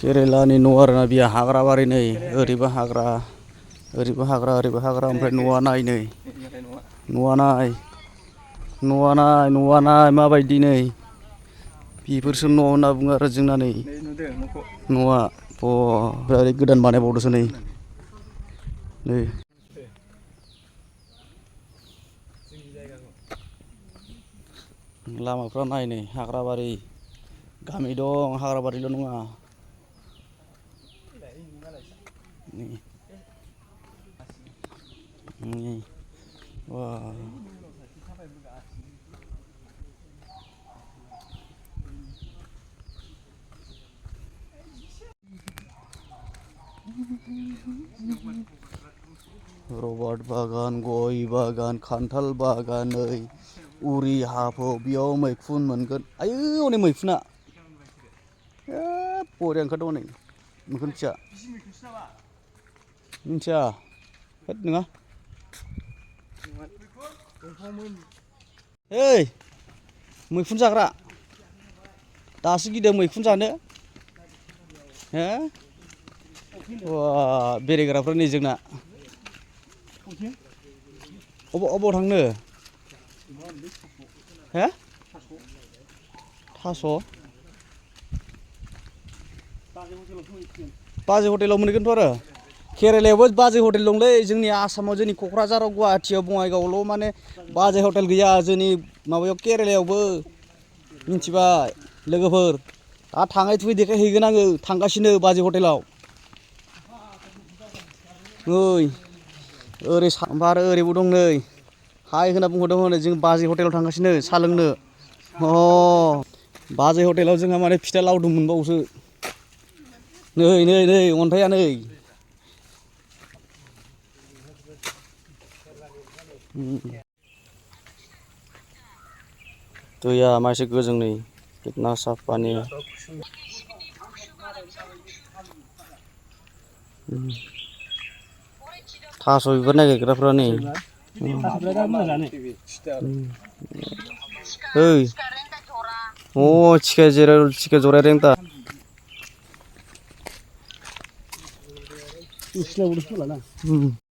केरेलानि न' आरोना बियो हाग्राबारि नै ओरैबो हाग्रा ओरैबो हाग्रा ओमफ्राय न'आ नाय नै न'आ नाय माबायदि नै बेफोरसो न' होनना बुङो आरो जोंना नै न'आ ओरै गोदान बानायबावदोंसो नै लामाफ्रा नाय नै हाग्राबारि गामि दं हाग्राबारिल' नङा रबाट बागान गय बागान खान्थाल बागान नै उरि हाफो बेयाव मैखुन मोनगोन आयौ हनै मैखुना बरिया ओंखारदों हनै मैखुन फिसा मिथिया होद नङा ओइ मैखुन जाग्रा दासो गिदों मैखुन जानो हो बेरायग्राफ्रा नै जोंना अबाव थांनो हो थास' बाजै हटेलाव मोनगोनथ' आरो केरेलायावबो बाजै हटेल दंलै जोंनि आसामाव जोंनि क'क्राझाराव गुवाहाटियाव बङाइगावआवल' माने बाजै हटेल गैया जोंनि माबायाव केरेलायावबो मिथिबाय लोगोफोर दा थाङै थुङै देखायहैगोन आङो थांगासिनो बाजै हटेलाव नै ओरै ओमफ्राय आरो ओरैबो दं नै हाय होनना बुंहरदों हनै जों बाजै हटेलाव थांगासिनो साहा लोंनो बाजै हटेलाव जोंहा माने फिथा लावदुम मोनबावोसो नै अन्थाइआ नै दैया मासे गोजों नै कितना साफ पानी है थास' बिबार नागिरग्राफ्रा नै ओइ चिका जरा रेंटा